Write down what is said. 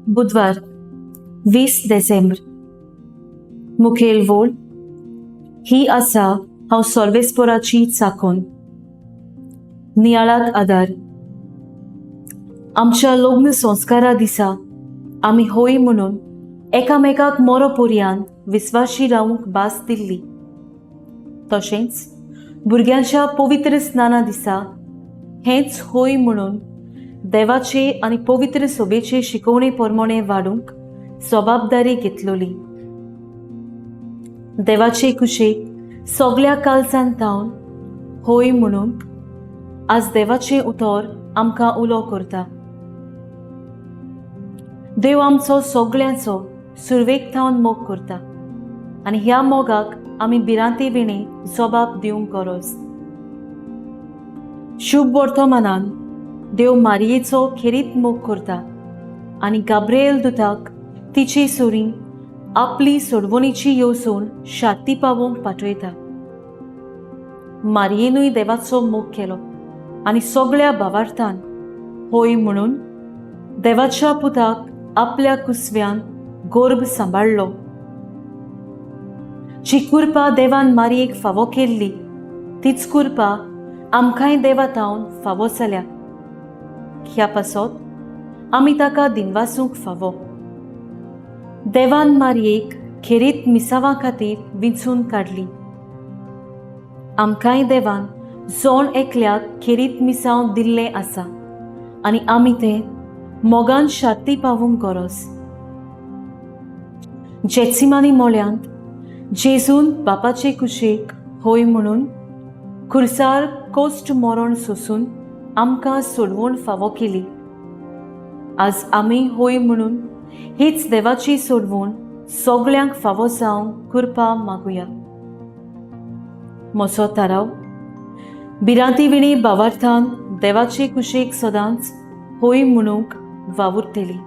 बुधवार, 20 देसेंब्र. मुखेल वोळ ही आसा, हांव सर्वेस्पोराची चाकोन. नियाळाक आदार. आमच्या लग्न संस्कारा दिसा आमी होय म्हणून एकामेकाक मोरो पर्यान विस्वाशी रावंक भास दिल्ली. तशेंच भुरग्यांच्या पवित्र स्नाना दिसा हेंच होय म्हणून देवाचे आनी पवित्र सभेचे शिकवणे प्रमाणे वाडूंक जबाबदारी घेतलोली. देवाचे कुशेक सगल्या काळजान थावन होय म्हणूंक आज देवाचें उतर आमकां उलो करता. देव आमचो सगळ्यांचो सुरवेक थावन मोग करता आनी ह्या मोगाक आमी भिरांती विणे जबाब दिवंक गरज. शुभ वर्तमानान देव मारयेचो खेरीत मोग करता आनी गाब्रिएल दुताक तिची सुरी आपली सोडवणीची येवजण शाती पावोवंक पाठयता. मारयेनूय देवाचो मोग केलो आनी सगळ्या भावार्थान होय म्हणून देवाच्या पुताक आपल्या कुसव्यान गर्भ सांबाळ्ळो. जी कुरपा देवान मारयेक फावो केल्ली, तीच कुरपा आमकांय देवा थावन फावो जाल्या. ह्या पासत आमी ताका दिनवासूंक फावो. देवान मारयेक खेरीत मिसावां खातीर विंचून काडली. आमकांय देवान जोण एकल्याक खेरीत मिसांव दिल्लें आसा आनी आमी तें मोगान शाती पावूंक गरज. जेत्सिमानी मोळ्यांत जेजून बापाचे कुशेक होय म्हणून खुर्सार कोश्ट मरण सोसून आमकां सोडवण फावो केली. आज आमी होय म्हणून हीच देवाची सोडवण सगळ्यांक फावो जावंक कृपा मागुया. म्हजो थाराव: भिरांती विणी भावार्थान देवाचे कुशेक सदांच होय म्हणूंक वावुरतली.